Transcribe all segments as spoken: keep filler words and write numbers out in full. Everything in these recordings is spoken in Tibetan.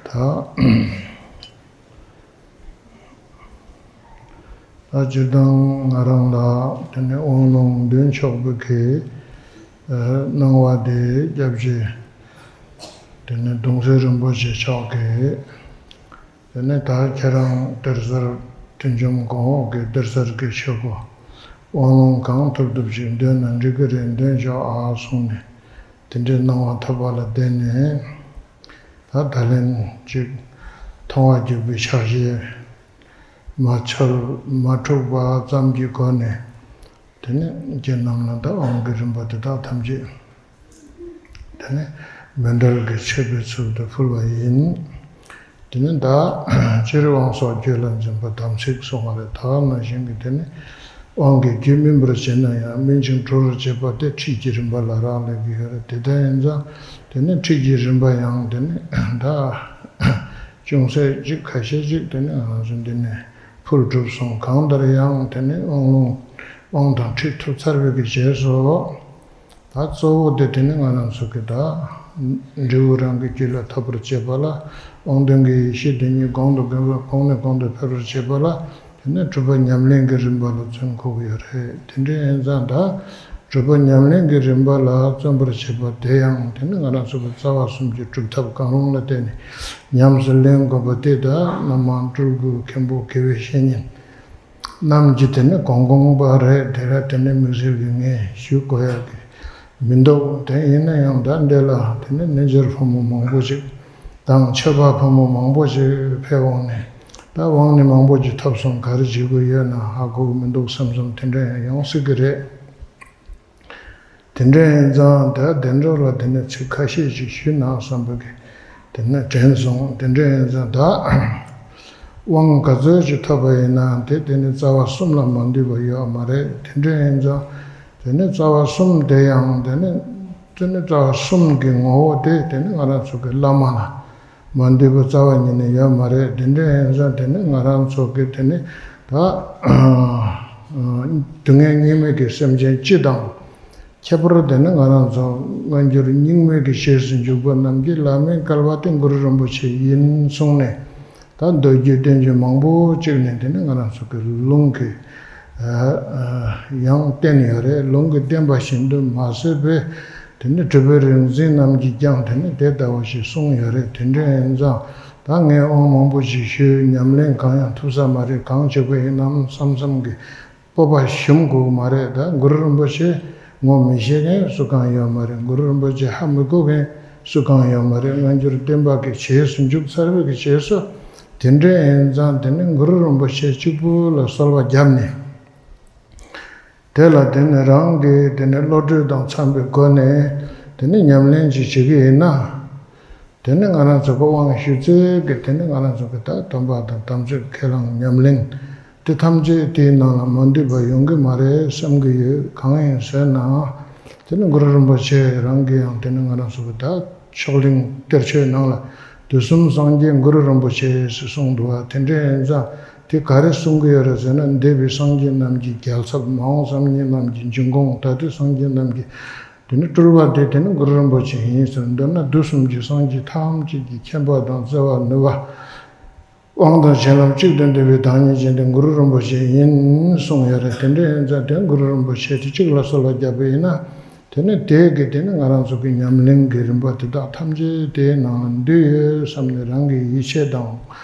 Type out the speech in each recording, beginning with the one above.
ད་ད་སྤྱིར་བཏང་ང་རང་ལ་དེ་ནས་དབང་ལུང་འདོན་ཆོག་པའི་གི་གནང་བ་དེ་སྐྱབས་རྗེ་དེ་ནས་གདུང་སྲས་རིན་པོ་ཆེ་མཆོག་གིས། དེ་ནས་ད་ཁྱེད་རང་གཏེར་གསར་བསྟན་འཇོམས་གོང་འོག་གི་གཏེར་གསར་གྱི་ཆོས་སྒོ་དབང་ལུང་གང་ཐུབ་ཐུབ་ཅིག་འདོན་ན་འགྲིག་གི་རེད། འདོན་ཆོག་ཨ་གསུངས་ནས་དེ་འདྲའི་གནང་བ་ཐོབ་པ་ལ་བརྟེན་ནས། ད་ད་ལན་ཅིག་མཐོང་བ་བརྒྱུད་པའི་ཕྱག་བཞེས་མ་འཆོལ་མ་འཁྲུགས་པ་ཙམ་གྱི་སྒོ་ནས། དེ་ནས་ཁྱེད་རྣམས་ལ་ད་དབང་གི་རིམ་པ་དེ་དག་ཐམས་ཅད་དེ་ནས་མཎྜལ་གྱི་མཆོད་པའི་ཚུལ་དུ་ཕུལ་བ་ཡིན། དེ་ནས་ད་སྤྱིར་དབང་སོགས་རྒྱུད་ལ་འཛིན་པ་དམ་ཚིག་གསུངས་པ་རེད། ད་ག་ནང་བཞིན་གྱི་དེ་ནས་དབང་གི་རྒྱུད་སྨིན་པར་བྱེད་ན་ཡང་སྨིན་ཅིང་གྲོལ་བར་བྱེད་པ་དེ་ཁྲིད་ཀྱི་རིམ་པ་ལ་རག་ལས་ཀྱི་ཡོད་རེད། དེ་ལྟ་ཡིན་ཙང་དེ་ནས་ཁྲིད་ཀྱི་རིམ་པ་ཡང་དེ་ནས་ད་ཅུང་ཟད་ཅིག་ཁ་ཤས་ཅིག་དེ་ནས་ང་རང་ཚོ་འདི་ནས་ཕུལ་གྲུབ་སོང་། གང་ལྟར་ཡང་དེ་ནས་དབང་ལུང་དབང་དང་ཁྲིད་ཐུབ་ཚར་བའི་གི་རྗེས་སུ། ད་གཙོ་བོ་དེ་དེ་ནི་ང་རང་ཚོ་གི་ད་འབྲས་བུ་རང་གི་རྒྱུད་ལ་ཐོབ་པར་བྱེད་པ་ལ། དབང་དོན་གྱི་ཡེ་ཤེས་དེ་ཉིད་གོང་དུ་གོང་ནས་གོང་དུ་འཕེལ་བར་བྱེད་པ་ལ། དེ་ནས་གྲུབ་པ་ཉམས་ལེན་གྱི་རིམ་པ་ལ་བརྩོན་དགོས་ཀྱི་ཡོད་རེད། དེ་འདྲ་ཡིན་ཙང་ད་གྲུབ་པ་ཉམས་ལེན་གྱི་རིམ་པ་ལ་བརྩོན་པར་བྱེད་པ་དེ་ཡང་དེ་ནི་ང་རང་ཚོ་གི་རྩ་བ་གསུམ་གྱི་སྒྲུབ་ཐབས་གང་རུང་ལ་བརྟེན་ནས་ཉམས་སུ་ལེན་དགོས་པ་དེ། ད་རྣམ་མང་སྤྲུལ་སྐུ་མཁན་པོ་དགེ་བའི་བཤེས་གཉེན་རྣམས་ཀྱིས་དེ་ནི་གོང་གོང་པ་རེད། དེ་ར་དེ་ནི་དམིགས་བསལ་གྱི་ངས་ཞུ་དགོས་ཡག་གི་མི་འདུག་དེ་ཡིན་ན་ཡང་ད་འདི་ལ་དེ་ནི་རྣལ་འབྱོར་ཕོ་མོ་མང་པོ་ཞིག་དང་ཆོས་པ་ཕོ་མོ་མང་པོ་ཞིག་ཕེབས་འོང་ནས། ད་དབང་ནི་མང་པོ་ཞིག་ཐོབ་སོང་། ག་རེ་བྱེད་དགོས་ཡོད་ན་ཧ་གོ་གི་མི་འདུག་བསམ་བསམ་དེ་འདྲ་ཡང་ཡོང་སྲིད་ཀྱི་རེད། དེ་འདྲ་ཡིན་ཙང་ད་བདེ་འགྲོ་ལ་དེ་ནས་ཚིག་ཁ་ཤས་ཅིག་ཞུས་ན་བསམ་པ་གི་དེ་ནས་དྲན་སོང་། དེ་འདྲ་ཡིན་ཙང་ད་དབང་ག་ཚོད་ཅིག་ཐོབ་པ་ཡིན་ན་དེ་དེ་ནས་རྩ་བ་གསུམ་ལ་མ་འདུས་པ་ཡོད་མ་རེད། དེ་འདྲ་ཡིན་ཙང་དེ་ནས་རྩ་བ་གསུམ་དེ་ཡང་དེ་ནས་དེ་ནས་རྩ་བ་གསུམ་གྱི་ངོ་བོ་དེ་དེ་ནས་ང་རང་ཚོ་གི་བླ་མ་ལ་མ་འདུས་པ་རྩ་བ་ཉིད་ནས་ཡོད་མ་རེད། དེ་འདྲ་ཡིན་ཙང་དེ་ནི་ང་རང་ཚོ་གི་དེ་ནི་ད་སྡུག་བསྔལ་གཉིས་མེད་ཀྱི་སེམས་ཅན་སྤྱི་དང་། ཁྱད་པར་དུ་དེ་ནི་ང་རང་ཚོ་སྔ་འགྱུར་རྙིང་མའི་གི་རྗེས་སུ་འཇུག་པ་རྣམས་ཀྱི་བླ་མའི་སྐལ་བ་དེ་གུ་རུ་རིན་པོ་ཆེ་ཡིན་གསུངས་ནས། ད་མདོ་རྒྱུད་བསྟན་བཅོས་མང་པོ་གཅིག་ནས་དེ་ནི་ང་རང་ཚོ་གི་ལུང་གི་ཡང་བསྟན་ཡོད་རེད། ལུང་གི་བསྟན་པ་བཞིན་དུ་མ་བཟོད་པའི་དེ་ནི་གྲུབ་པའི་རིག་འཛིན་རྣམས་ཀྱིས་ཀྱང་དེ་ནི་དེ་ལྟ་བུ་ཞིག་གསུངས་ཡོད་རེད། དེ་འདྲ་ཡིན་ཙང་ད་ངས་དབང་མང་པོ་ཞིག་ཞུས། ཉམས་ལེན་གང་ཡང་ཐུབ་ས་མ་རེད། གང་བྱེད་དགོས་ཡིན་ནམ་བསམ་བསམ་གི་སྤོབས་པ་ཞུམ་དགོས་མ་རེད། ད་གུ་རུ་རིན་པོ་ཆེ་ངོ་མི་ཤེས་མཁན་སུ་གང་ཡོད་མ་རེད། གུ་རུ་རིན་པོ་ཆེ་ཧ་མི་གོ་མཁན་སུ་གང་ཡོད་མ་རེད། སྔ་འགྱུར་བསྟན་པ་གི་རྗེས་སུ་འཇུག་ཚར་བའི་གི་རྗེས་སུ་དེ་འདྲ་ཡིན་ཙང་དེ་ནི་གུ་རུ་རིན་པོ་ཆེ་གཅིག་པུ་ལ་གསོལ་བ་བརྒྱབ་ནས། དེ་ལ་དེ་ནི་རང་གི་དེ་ནི་བློ་གྲོས་དང་འཚམས་པའི་སྒོ་ནས་དེ་ནི་ཉམས་ལེན་ཅིག་བྱེད་ཀྱི་ཡིན་ན། དེ་ནི་ང་རང་ཚོ་གི་དབང་ཞུ་ཚུལ་གྱི་དེ་ནི་ང་རང་ཚོ་གི་ད་སྡོམ་པ་དང་དམ་ཚིག་ཁས་བླངས་ཉམས་ལེན་དེ་ཐམས་ཅད་དེའི་ནང་ལ་མ་འདུས་པ་ཡོང་གི་མ་རེད་བསམ་གྱི་ཡོད། གང་ཡིན་ཟེར་ན། དེ་ནི་གུ་རུ་རིན་པོ་ཆེ་རང་གིས་ཡང་དེ་ནི་ང་རང་ཚོ་གི་ད་མཆོག་གླིང་གཏེར་ཆོས་ནང་ལ་དུས་གསུམ་སངས་རྒྱས་གུ་རུ་རིན་པོ་ཆེ་ཟེར་གསུངས་འདུག་བ། དེ་འདྲ་ཡིན་ཙང་དེ་ག་རེ་གསུང་གི་ཡོད་རེད་ཟེར་ན། འདས་པའི་སངས་རྒྱས་རྣམས་ཀྱི་རྒྱལ་ཚབ། མ་འོངས་སངས་རྒྱས་རྣམས་ཀྱི་འབྱུང་ཁུངས། ད་ལྟའི་སངས་རྒྱས་རྣམས་ཀྱི་དེ་ནི་སྤྲུལ་པ་དེ་དེ་ནི་གུ་རུ་རིན་པོ་ཆེ་ཡིན་ཟེར། མདོར་ན་དུས་གསུམ་གྱི་སངས་རྒྱས་ཐམས་ཅད་ཀྱི་མཁྱེན་པ་དང་བརྩེ་བ་ནུས་པ། དབང་དང་བྱིན་རླབས་གཅིག་ཏུ་འདུས་པའི་བདག་ཉིད་ཅན་དེ་གུ་རུ་རིན་པོ་ཆེ་ཡིན་གསུངས་ཡོད་རེད། དེ་འདྲ་ཡིན་ཙང་དེ་གུ་རུ་རིན་པོ་ཆེ་དེ་གཅིག་ལ་གསོལ་བ་བརྒྱབ་པ་ཡིན་ན། དེ་ནི་དེ་གི་དེ་ནི་ང་རང་ཚོ་གི་ཉམས་ལེན་གྱི་རིམ་པ་དེ་དག་ཐམས་ཅད་དེའི་ནང་ལ་འདུས་ཡོད་བསམ་ནས་རང་གི་ཡིད་ཆེས་དང་།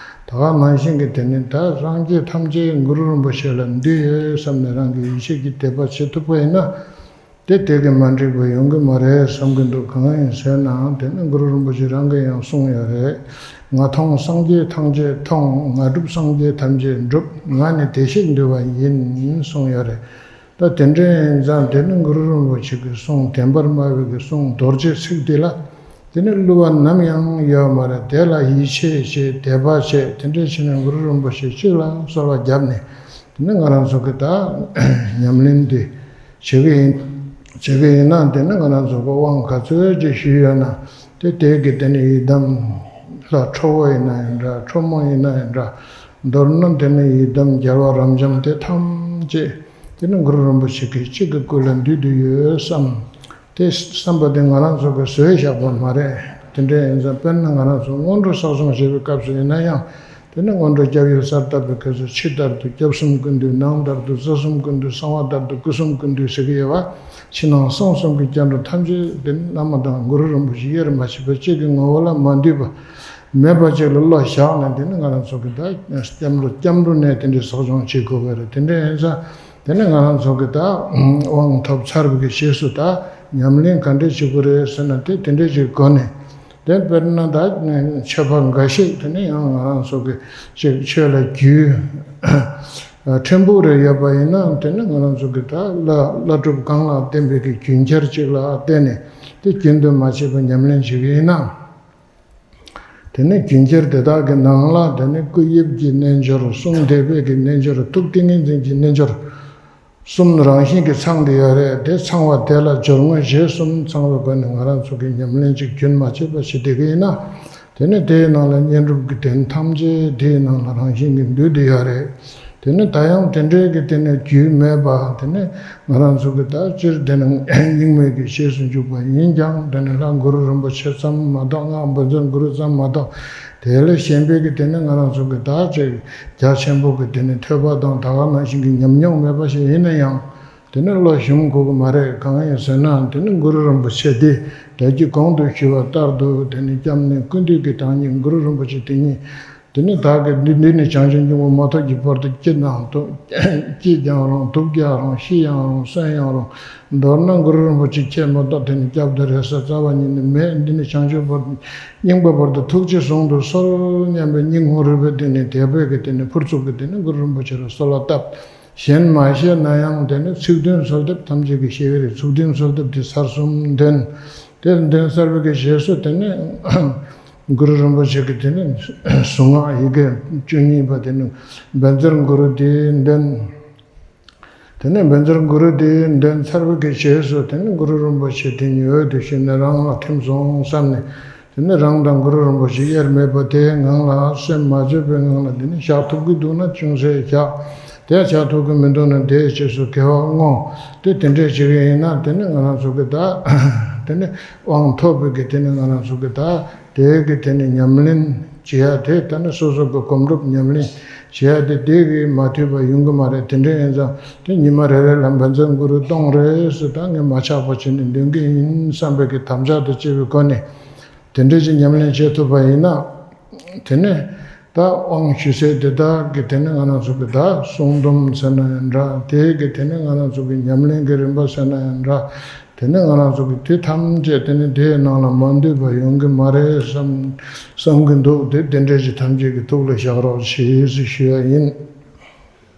ད་ག་ནང་བཞིན་གྱི་དེ་ནི་ད་སངས་རྒྱས་ཐམས་ཅད་གུ་རུ་རིན་པོ་ཆེ་ལ་འདུས་ཡོད་བསམ་ནས་རང་གི་ཡིད་ཆེས་ཀྱི་དད་པ་བྱེད་ཐུབ་པ་ཡིན་ན། དེ་དེ་གི་མ་འགྲིག་པ་ཡོང་གི་མ་རེད་བསམ་གྱི་འདུག་གང་ཡིན་ཟེར་ན་དེ་ནི་གུ་རུ་རིན་པོ་ཆེ་རང་གིས་ཡང་གསུངས་ཡོད་རེད། ང་མཐོང་སངས་རྒྱས་ཐམས་ཅད་མཐོང་། ང་སྒྲུབ་སངས་རྒྱས་ཐམས་ཅད་འགྲུབ། ང་ནི་བདེ་གཤེགས་འདུས་པ་ཡིན་གསུངས་ཡོད་རེད། ད་དེ་འདྲ་ཡིན་ཙང་དེ་ནི་གུ་རུ་རིན་པོ་ཆེ་གི་གསུང་བདེན་པར་སྨྲ་བའི་གི་གསུང་རྡོ་རྗེའི་ཚིག་འདི་ལ་དེ་ནི་བསླུ་བ་ནམ་ཡང་ཡོད་མ་རེད། དེ་ལ་ཡིད་ཆེས་བྱེད། དད་པ་བྱེད། དེ་འདྲ་བྱས་ནས་གུ་རུ་རིན་པོ་ཆེ་གཅིག་ལ་གསོལ་བ་བརྒྱབ་ནས་དེ་ནི་ང་རང་ཚོ་གི་ད་ཉམས་ལེན་འདི་བྱེད་ཀྱི་ཡིན། བྱེད་ཀྱི་ཡིན་ན་དེ་ནི་ང་རང་ཚོ་གི་དབང་ག་ཚོད་ཅིག་ཞུས་ཡོད་ན་དེ་དེ་གི་དེ་ནི་ཡི་དམ་ལྷ་ཁྲོ་བོ་ཡིན་ན་ཡང་འདྲ། ཁྲོ་མོ་ཡིན་ན་ཡང་འདྲ། མདོར་ན་དེ་ནི་ཡི་དམ་རྒྱལ་བ་རབ་འབྱམས་དེ་ཐམས་ཅད་དེ་ནི་གུ་རུ་རིན་པོ་ཆེ་གི་གཅིག་གི་སྐུ་ལ་འདུས་ཏེ་ཡོད་བསམ། དེ་བསམ་པ་དེ་ང་རང་ཚོ་གི་བཟོས་བཞག་པ་མ་རེད། དེ་འདྲ་ཡིན་ཙང་། དཔེར་ན་ང་རང་ཚོ་སྔོན་འགྲོ་བསགས་སྦྱོང་བྱེད་པའི་སྐབས་སུ་ཡིན་ན་ཡང་། དེ་ནི་སྔོན་འགྲོ་སྐྱབས་ཡུལ་གསལ་བཏབ་པའི་སྐབས་སུ། ཕྱི་ལྟར་དུ་སྐྱབས་གསུམ་ཀུན་འདུས། ནང་ལྟར་དུ་རྩ་གསུམ་ཀུན་འདུས། གསང་བ་ལྟར་དུ་སྐུ་གསུམ་ཀུན་འདུས་ཟེར་གྱི་ཡོད་པ། ཕྱི་ནང་གསང་གསུམ་གྱི་སྐྱབས་འགྲོ་ཐམས་ཅད་དེ་ནི་བླ་མ་དང་གུ་རུ་རིན་པོ་ཆེ་དབྱེར་མ་ཕྱེ་བར་གཅིག་གི་ངོ་བོ་ལ་མ་འདུས་པ་མེད་པ་ཅིག་ལ་བློ་བཞག་ནས། དེ་ནི་ང་རང་ཚོ་གི་ད་སྐྱབས་འགྲོ་སྐྱབས་འགྲོ་ནས་དེ་འདྲའི་བསགས་སྦྱོང་བྱེད་དགོས་པ་རེད། དེ་འདྲ་ཡིན་ཙང་། དེ་ནས་ང་རང་ཚོ་གི་ད་དབང་ཐོབ་ཚར་བའི་གི་རྗེས་སུ་ད་ཉམས་ལེན་ག་འདྲས་བྱེད་དགོས་རེད་ཟེར་ན། དེ་དེ་འདྲས་ཅིག་གོ་ནས། དེ་དཔེར་ན་ད་མཆོད་པ་འགའ་ཤས། དེ་ནས་ཡང་ང་རང་ཚོ་གི་ཅིག་ཆོས་ལ་རྒྱུས་ཕྲན་བུ་རེ་ཡོད་པ་ཡིན་ན། དེ་ནས་ང་རང་ཚོ་གི་ད་བླ་བླ་སྒྲུབ་གང་ལ་བརྟེན་པའི་གི་རྒྱུན་ཁྱེར་ཅིག་ལ་བརྟེན་ནས། དེ་རྒྱུན་དུ་མ་ཆད་པར་ཉམས་ལེན་བྱེད་ཀྱི་ཡིན་ན། དེ་ནས་རྒྱུན་ཁྱེར་དེ་དག་གི་ནང་ལ། དེ་ནས་སྐུ་དབྱིབས་ཀྱི་རྣལ་འབྱོར། གསུམ་འདས་པའི་གི་རྣལ་འབྱོར། ཐུགས་ཏིང་ངེ་འཛིན་གྱི་རྣལ་འབྱོར། གསུམ་རང་བཞིན་གྱིས་ཚང་བསྡད་ཡོད་རེད། དེ་ཚང་བ་དེ་ལ་སྦྱོར་དངོས་རྗེས་གསུམ་ཚང་བའི་སྒོ་ནས་ང་རང་ཚོ་གི་ཉམས་ལེན་ཅིག་རྒྱུན་མ་ཆད་པ་བྱེད་བསྡད་ཀྱི་ཡིན་ན། དེ་ནས་དེའི་ནང་ལ་བསྙེན་སྒྲུབ་ཀྱི་དོན་ཐམས་ཅད་དེའི་ནང་ལ་རང་བཞིན་གྱིས་འདུས་བསྡད་ཡོད་རེད། དེ་ནས་ད་ཡང་དེ་འདྲའི་གི་དེ་ནས་རྒྱུས་མེད་པ། དེ་ནས་ང་རང་ཚོ་གི་ད་སྤྱིར་དེ་ནས་དབྱིངས་མེད་ཀྱི་རྗེས་སུ་འཇུག་པ་ཡིན་ཀྱང་། དེ་ནས་ལྷ་གུ་རུ་རིན་པོ་ཆེ་ཙམ་མ་གཏོགས། སྔགས་བཛྲ་གུ་རུ་ཙམ་མ་གཏོགས། དེ་ལས་གཞན་པའི་གི་དེ་ནས་ང་རང་ཚོ་གི་ད་ཅིག་རྒྱ་ཆེན་པོ་གི་དེ་ནས་ཐོས་པ་དང་ད་ག་ནང་བཞིན་གྱི་ཉམས་མྱོང་མེད་པ་ཞིག་ཡིན་ན་ཡང་། དེ་ནས་བློ་ཞུམ་དགོས་ཀྱི་མ་རེད། གང་ཡིན་ཟེར་ན། དེ་ནས་གུ་རུ་རིན་པོ་ཆེ་དེ་ད་གིན་གོང་དུ་ཞུས་པ་ལྟར་དུ། དེ་ནས་སྐྱབས་གནས་ཀུན་འདུས་ཀྱི་བདག་ཉིད་གུ་རུ་རིན་པོ་ཆེ་དེ་ཉིད། དེ་ནས་བདག་གིས་འདི་འདི་ནས་བྱང་ཆུབ་སྙིང་པོ་མ་ཐོབ་ཀྱི་བར་དུ་སྐྱིད་ནའང་སྡུག་སྐྱིད་ཀྱང་རུང་། སྡུག་ཀྱང་རུང་། ཤི་ཡང་རུང་། གསོན་ཡང་རུང་། མདོར་ན་གུ་རུ་རིན་པོ་ཆེ་ཁྱེད་མ་གཏོགས་དེ་ནས་སྐྱབས་འདི་རེ་ས་རྩ་བ་ཉིད་ནས་མེད། འདི་ནས་བྱང་ཆུབ་བར་དུ་སྙིང་པོ་བར་དུ་ཐུགས་རྗེས་བཟུང་དུ་གསོལ་སྙམ་པའི་སྙིང་ཁོང་རུས་པའི་གཏིང་ནས་དད་པའི་གི་དེ་ནས་ཕུར་ཚུགས་ཀྱི་དེ་ནས་གུ་རུ་རིན་པོ་ཆེ་ལ་གསོལ་བ་བཏབ། གཞན་མ་ཤེས་ན་ཡང་དེ་ནས་ཚིག་བདུན་གསོལ་འདེབས་ཐམས་ཅད་ཀྱིས་ཤེས་ཀྱི་རེད། ཚིག་བདུན་གསོལ་འདེབས་དེ་ཚར་གསུམ་འདོན། དེ་འདོན་ཚར་བའི་གི་རྗེས་སུ་དེ་ནས་གུ་རུ་རིན་པོ་ཆེ་གི་དེ་ནས་གཟུངས་སྔགས་ཡི་གེ་བཅུ་གཉིས་པ་དེ་ནས་བཛྲ་གུ་རུ་དེ་འདོན། དེ་ནས་བཛྲ་གུ་རུ་དེ་འདོན་ཚར་བའི་གི་རྗེས་སུ། དེ་ནས་གུ་རུ་རིན་པོ་ཆེ་དེ་ཉིད་འོད་དུ་ཞུ་ནས་རང་ལ་ཐིམ་སོང་བསམ་ནས། དེ་ནས་རང་དང་གུ་རུ་རིན་པོ་ཆེ་དབྱེར་མེད་པ་དེའི་ངང་ལ། སེམས་མ་བཅོས་པའི་ངང་ལ་དེ་ནས་བཞག་ཐུབ་ཀྱི་འདུག་ན་ཅུང་ཟད་བཞག་དེ་བཞག་ཐུབ་ཀྱི་མི་འདུག་ན་དེའི་རྗེས་སུ་དགེ་བ་བསྔོ། དེ་དེ་འདྲས་བྱེད་ཀྱི་ཡིན་ན། དེ་ནས་ང་རང་ཚོ་གི་ད་དེ་ནས་དབང་ཐོབ་པའི་གི་དེ་ནས་ང་རང་ཚོ་གི་ད་དེའི་གི་དེ་ནས་ཉམས་ལེན་བྱེད་ཡ་དེ། ད་ནི་སོ་སོ་གི་སྒོམ་སྒྲུབ་ཉམས་ལེན་བྱེད་ཡ་དེ་དེ་གི་མ་མཐུད་པ་ཡོང་གི་མ་རེད། དེ་འདྲ་ཡིན་ཙང་། དེ་ཉི་མ་རེ་རེ་ལ་བཛྲ་གུ་རུ་སྟོང་རེ་ཟེར་ད་ངས་མ་ཆག་པ་བྱས་ནས་འདོན་གི་ཡིན་བསམ་པའི་གི་དམ་བཅའ་དང་བཅས་པའི་སྒོ་ནས། དེ་འདྲ་ཅིག་ཉམས་ལེན་བྱེད་ཐུབ་པ་ཡིན་ན། དེ་ནས་ད་དབང་ཞུ་སའི་དེ་དག་གི་དེ་ནས་ང་རང་ཚོ་གི་ད་བསྲུང་སྡོམ་ཟེར་ན་ཡང་འདྲ། དེ་གི་དེ་ནས་ང་རང་ཚོ་གི་ཉམས་ལེན་གི་རིམ་པ་ཟེར་ན་ཡང་འདྲ། དེ་ནས་ང་རང་ཚོ་གི་དེ་ཐམས་ཅད་དེ་ནས་དེའི་ནང་ལ་མ་འདུས་པ་ཡོང་གི་མ་རེད་བསམ་བསམ་གི་འདུག་དེ་དེ་འདྲ་ཅིག་ཐམས་ཅད་ཀྱི་ཐུགས་ལ་བཞག་རོགས་བྱེད་ཟེར་ཞུ་ཡ་ཡིན།